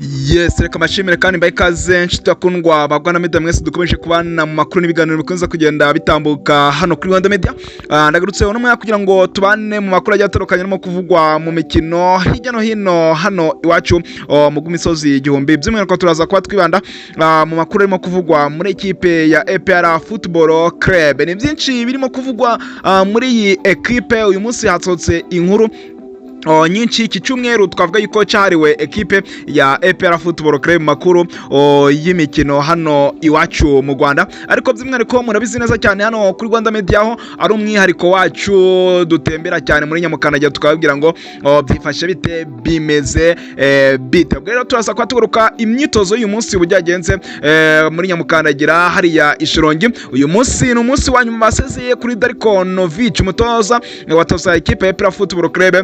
Yes, reka mbashimire kandi mbahe ikaze, nshuti bakundwa ba Rwanda Media mwese dukomeje kubana mu makuru n'ibiganiro bikunze kugenda bitambuka hano kuri Rwanda Media. Ndagarutse uno mwanya kugira ngo tubane mu makuru agiye atandukanye arimo kuvugwa mu mikino hirya no hino hano iwacu mu misozi igihumbi. By'umwihariko turaza kuba twibanda mu makuru arimo kuvugwa muri ekipe ya APR Football Club. Ni byinshi birimo kuvugwa muri iyi ekipe. Uyu munsi hasohotse inkuru nyinshi. Iki cyumweru twavuga yuko cyahariwe ekipe ya APR Football Club mu makuru y'imikino hano iwacu mu Rwanda. Ariko by'umwihariko murabizi neza cyane, hano kuri Rwanda Media ho ari umwihariko wacu, dutembera cyane muri Nyamukandagira tukababwira ngo byifashe bite, bimeze bite. Ubwo rero turaza kuba tugaruka imyitozo y'uyu munsi uburyo yagenze muri Nyamukandagira hariya Ishirongi. Uyu munsi ni umunsi wa nyuma basezeye kuri Darko Novic, umutoza watoza ekipe ya APR Football Club.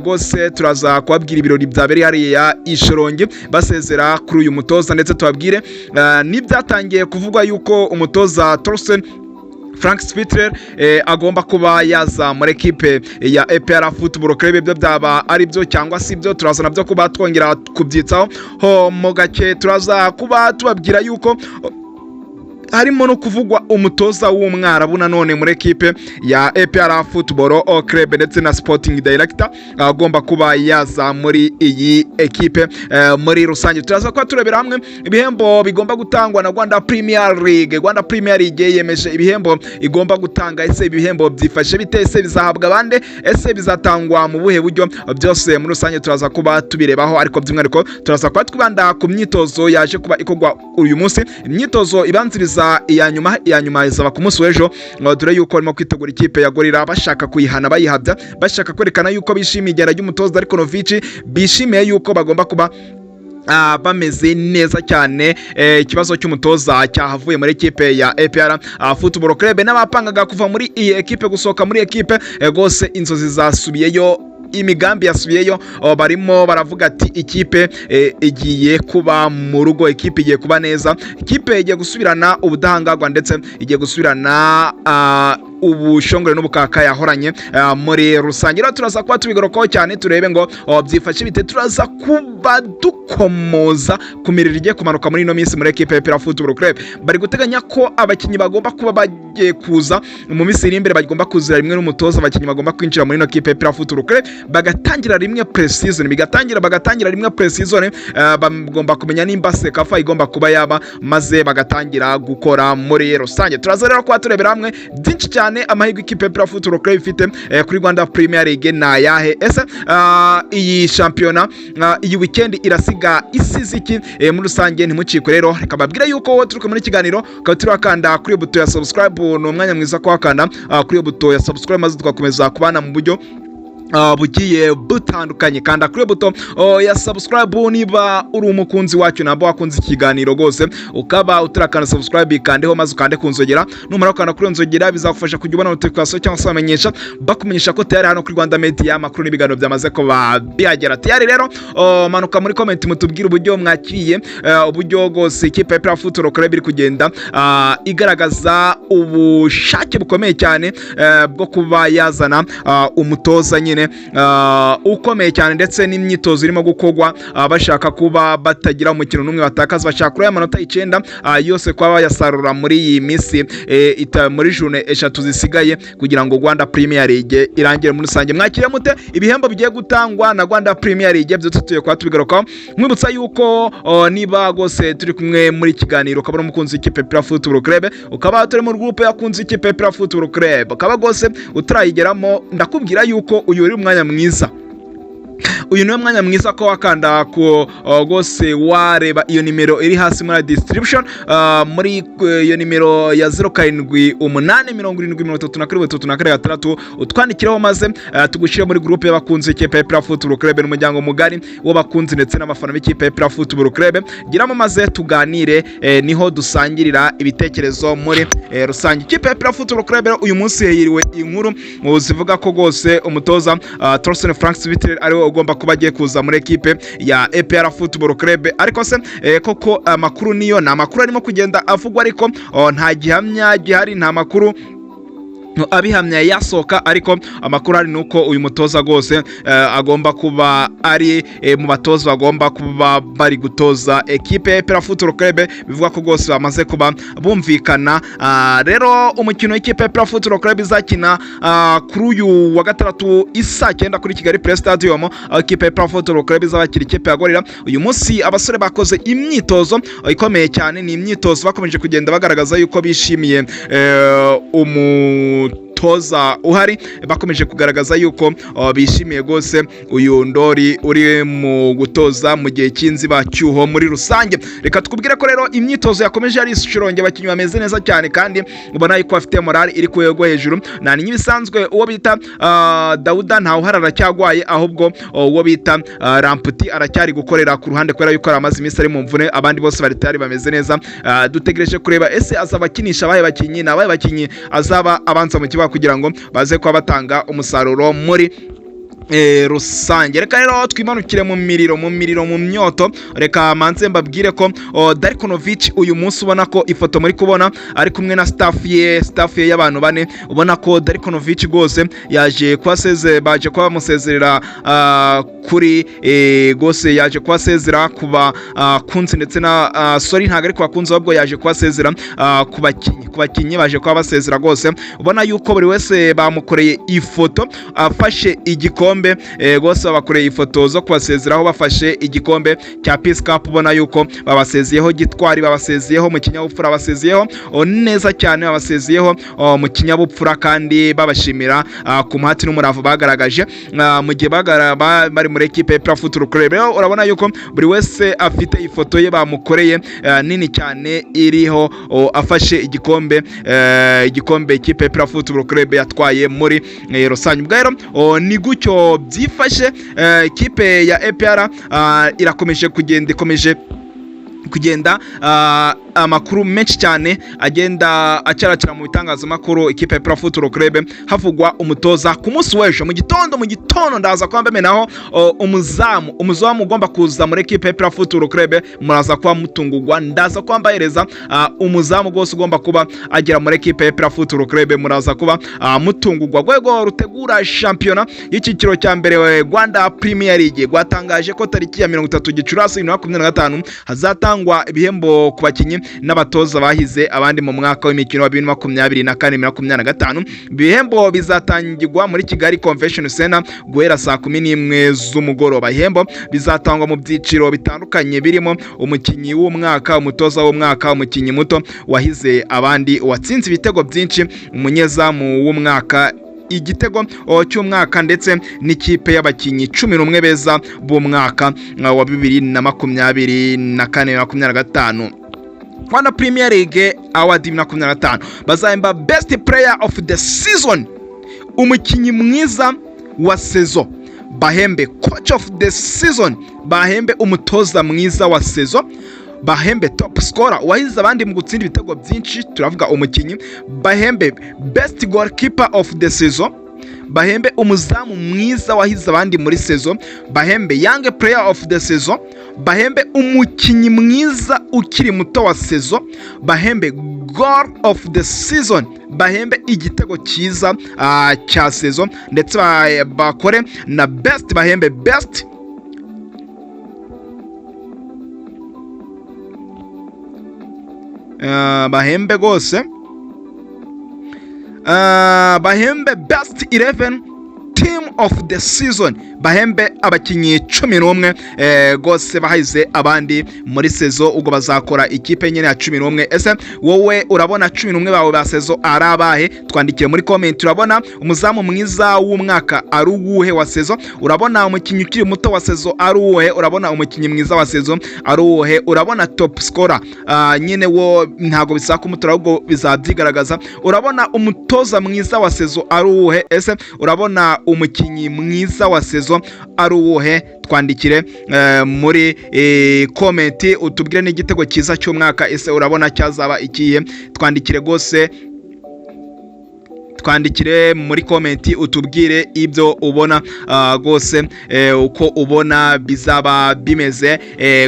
Rwose turaza kubabwira ibirori byabereye hariya Ishirongi basezera kuri uyu mutoza, ndetse tubabwire n'ibyatangiye kuvugwa yuko umutoza Torsten Frank Spittler agomba kuba yaza muri ekipe ya APR Football Club. Ibyo byaba ari byo cyangwa si byo, turaza nabyo kuba twongera kubyitsaho ho mu gake. Turaza kuba tubabwira yuko harimo no kuvugwa umutoza w'umwarabu nanone muri ekipe ya APR Football Club, ndetse na Sporting Director agomba kuba yaza muri iyi ekipe. Muri rusange turaza kuba turebera hamwe ibihembo bigomba gutangwa na Rwanda Premier League. Rwanda Premier League yemeje ibihembo igomba gutanga. Ese ibihembo byifashe bite? Ese bizahabwa bande? Ese bizatangwa mu buhe buryo? Byose muri rusange turaza kuba tubirebaho, ariko by'umwihariko turaza kuba twibanda ku myitozo yaje kuba ikorwa uyu munsi, imyitozo ibanziriza iya nyuma. Iya nyuma izaba ku munsi w'ejo. Ngo dore yuko barimo kwitegura ikipe ya Gorilla, bashaka kuyihana, bayihabya, bashaka kwerekana yuko bishimiye igenda ry'umutoza Darko Novic, bishimiye yuko bagomba kuba bameze neza cyane. Ikibazo cy'umutoza cyahavuye muri ekipe ya APR Football Club, n'abapangaga kuva muri iyi ekipe, gusohoka muri ekipe, rwose inzozi zasubiyeyo, imigambi yasubiyeyo. Barimo baravuga ati ikipe igiye kuba mu rugo, ikipe igiye kuba neza, ikipe igiye gusubirana ubudahangarwa, ndetse igiye gusubirana ubushongore n'ubukaka yahoranye muri rusange. Rero turaza kuba tubigarukaho cyane, turebe ngo byifashe bite. Turaza kuba dukomoza ku miriro igiye kumanuka muri ino minsi muri ekipe ya APR Football Club. Bari guteganya ko abakinnyi bagomba kuba bagiye kuza mu minsi iri imbere bagomba kuzira rimwe n'umutoza. Abakinnyi bagomba kwinjira muri ino kipe ya APR Football Club bagatangira rimwe pre-season, bigatangira bagatangira rimwe pre-season. Bagomba kumenya nimba CECAFA igomba kuba yaba, maze bagatangira gukora. Muri rusange turaza rero kuba turebera hamwe byinshi cyane. Amahirwe ikipe ya APR Football Club ifite kuri Rwanda Premier League ni ayahe? Ese iyi shampiyona iyi weekend irasiga isize iki muri rusange? Ntimucikwe rero. Reka mbabwire yuko wowe turi muri kiganiro ukaba turi wakanda kuri iyo buto ya subscribe, ni umwanya mwiza ko wakanda kuri iyo buto ya subscribe, maze tugakomeza kubana mu buryo bugiye butandukanye. Kanda kuri buto ya subscribe niba uri umukunzi wacu, ntabwo wakunze ikiganiro rwose ukaba utarakanda subscribe, kandeho maze ukande ku nzogera. Numara gukanda kuri iyo nzogera, bizagufasha kujya ubona notification cyangwa se bamenyesha, bakumenyesha ko tayari hano kuri Rwanda Media amakuru n'ibiganiro byamaze kuba bihagera tayari. Rero manuka muri comment mutubwire uburyo mwakiriye uburyo rwose ikipe ya APR Football Club iri kugenda igaragaza ubushake bukomeye cyane bwo kuba yazana umutoza nyine ukomeye cyane, ndetse n'imyitozo irimo gukorwa bashaka kuba batagira umukino n'umwe batakaza, bashaka kuri aya manota 9 yose kuba bayasarura muri iyi minsi muri journée 3 zisigaye kugira ngo Rwanda Premier League irangire. Muri rusange mwakiriye mute ibihembo bigiye gutangwa na Rwanda Premier League? Byose tugiye kuba tubigarukaho. Mwibutsa yuko niba rwose turi kumwe muri kiganiro, ukaba uri umukunzi w'ikipe ya APR Football Club, ukaba turi mu groupe yakunze ikipe ya APR Football Club, ukaba rwose utarayigeramo, ndakubwira yuko uyu uri umwanya mwiza, uyu niwo mwanya mwiza ko wakanda ku rwose wareba iyo nimero iri hasi muri description, muri iyo nimero ya 0787037346, utwandikireho maze tugushyire muri groupe y'abakunzi b'ikipe ya APR Football Club, n'umuryango mugari w'abakunzi ndetse n'abafana b'ikipe ya APR Football Club. Giramo maze tuganire, niho dusangirira ibitekerezo muri rusange. Ikipe ya APR Football Club rero uyu munsi hiriwe inkuru zivuga ko rwose umutoza Torsten Frank Spittler ariwe ugomba kuba agiye kuza muri ekipe ya APR Football Club. Ariko se koko amakuru niyo? Ni amakuru arimo kugenda avugwa, ariko nta gihamya gihari, nta makuru Abihamya yasohoka, ariko amakuru ari nuko uyu mutoza rwose agomba kuba ari mu batoza bagomba kuba bari gutoza ekipe ya APR Football Club. Bivuga ko rwose bamaze kuba bumvikana. Rero umukino w'ikipe ya APR Football Club izakina kuri uyu wa gatandatu isaa 9 kuri Kigali Play Stadium, aho ikipe ya APR Football Club izabakira ikipe ya Gorilla. Uyu munsi abasore bakoze imyitozo ikomeye cyane. Ni imyitozo bakomeje kugenda bagaragaza yuko bishimiye umutoza uhari. Bakomeje kugaragaza yuko bishimiye rwose uyu Ndori uri mu gutoza mu gihe cy'inzibacyuho muri rusange. Reka tukubwire ko rero imyitozo yakomeje ari ishironge, abakinnyi bameze neza cyane kandi ubona yuko bafite morale iri ku rwego hejuru. Nta nk'ibisanzwe, uwo bita Dawuda ntawuhari, aracyagwaye, ahubwo uwo bita Ramputi aracyari gukorera ku ruhande kubera yuko amaze iminsi ari mu mvune. Abandi bose bari tayari, bameze neza. Dutegereje kureba ese azaba akinisha abahe bakinnyi, ni abahe bakinnyi azaba abanza mu kibuga kugira ngo baze kuba batanga umusaruro muri rusange. Reka rero twimanukire mu miriro, mu miriro, mu myoto. Reka manze mbabwire ko Darko Novic uyu munsi, ubona ko ifoto muri kubona ari kumwe na staff ye, staff ye y'abantu bane. Ubona ko Darko Novic rwose yaje kuba baje kuba bamusezerera kuri rwose yaje kubasezera ku bakunzi ndetse na sorry, ntabwo ari ku bakunzi, ahubwo yaje kubasezera ku bakinnyi. Baje kuba basezera rwose, ubona yuko buri wese bamukoreye ifoto afashe igikombe. Rwose babakoreye ifoto zo kubasezeraho bafashe igikombe cya Peace Cup. Ubona yuko babasezeyeho gitwari, babasezeyeho mu kinyabupfura, babasezeyeho neza cyane, babasezeyeho mu kinyabupfura kandi babashimira ku muhati n'umurava bagaragaje mu gihe bari muri ekipe ya APR Football Club. Rero urabona yuko buri wese afite ifoto ye bamukoreye nini cyane iriho afashe igikombe, igikombe ikipe ya APR Football Club yatwaye muri rusange. Ubwo rero ni gutyo byifashe. Ikipe ya APR irakomeje kugenda, ikomeje kugenda, amakuru menshi cyane agenda acaracara mu bitangazamakuru. Ikipe ya APR Football Club havugwa umutoza. Ku munsi w'ejo mu gitondo ndaza kuba mbamenaho umuzamu ugomba kuza muri ekipe ya APR Football Club. Muraza kuba mutungurwa, ndaza kuba mbahereza umuzamu rwose ugomba kuba agera muri ekipe ya APR Football Club. Muraza kuba mutungurwa. Rwego rutegura shampiyona y'icyiciro cya mbere, Rwanda Premier League, rwatangaje ko tariki ya 30 Gicurasi 2025 hazatangwa ibihembo ku bakinnyi n'abatoza bahize abandi mu mwaka w'imikino wa 2024 2025. Ibihembo bizatangirwa muri Kigali Convention Center guhera saa 11 z'umugoroba. Ibihembo bizatangwa mu byiciro bitandukanye birimo umukinnyi w'umwaka, umutoza w'umwaka, umukinnyi muto wahize abandi, watsinze ibitego byinshi, umunyezamu w'umwaka, igitego cy'umwaka ndetse n'ikipe y'abakinnyi 11 beza b'umwaka wa 2024 25. Rwanda Premier League Award 2025 bazahemba best player of the season, umukinnyi mwiza wa saison, bahembe coach of the season, bahembe umutoza mwiza wa saison, bahembe top scorer, uwahize abandi mu gutsinda ibitego byinshi, turavuga umukinnyi, bahembe best goalkeeper of the season, bahembe umuzamu mwiza wahize abandi muri saison, bahembe young player of the season, bahembe umukinnyi mwiza ukiri muto wa saison, bahembe goal of the season, bahembe igitego cyiza cya saison, ndetse bakore na best, bahembe best bahembe rwose bahembe best 11 team of the season, bahembe abakinnyi 11 rwose bahize abandi muri saison. Ubwo bazakora ikipe nyine ya 11. Ese wowe urabona 11 bawe ba saison ari abahe? Twandikire muri comment. Urabona umuzamu mwiza w'umwaka ari uwuhe wa saison? Urabona umukinnyi ukiri muto wa saison ari uwuhe? Urabona umukinnyi mwiza wa saison ari uwuhe? Urabona top scorer nyine wo ntabwo bisaba kumutora, ahubwo bizabyigaragaza. Urabona umutoza mwiza wa saison ari uwuhe? Ese urabona umukinnyi mwiza wa saison ari uwuhe? Twandikire muri comment, utubwire n'igitego cyiza cy'umwaka, ese urabona cyazaba ikihe? Twandikire rwose. Twandikire muri comment utubwire ibyo ubona rwose, uko ubona bizaba bimeze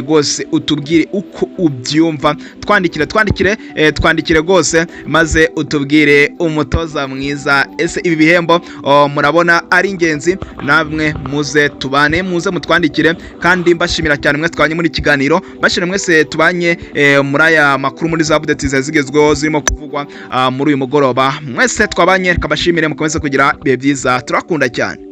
rwose, utubwire uko ubyumva. Twandikire, twandikire, twandikire rwose, maze utubwire umutoza mwiza. Ese ibi bihembo, oh, murabona ari ingenzi? Namwe muze tubane, muze mutwandikire. Kandi mbashimira cyane mwe twabanye muri kiganiro, mbashimira mwese tubanye muri aya makuru, muri za updates zari zigezweho zirimo kuvugwa muri uyu mugoroba. Mwese twabanye, kabashimire, mukomeze kugira ibihe byiza, turakunda cyane.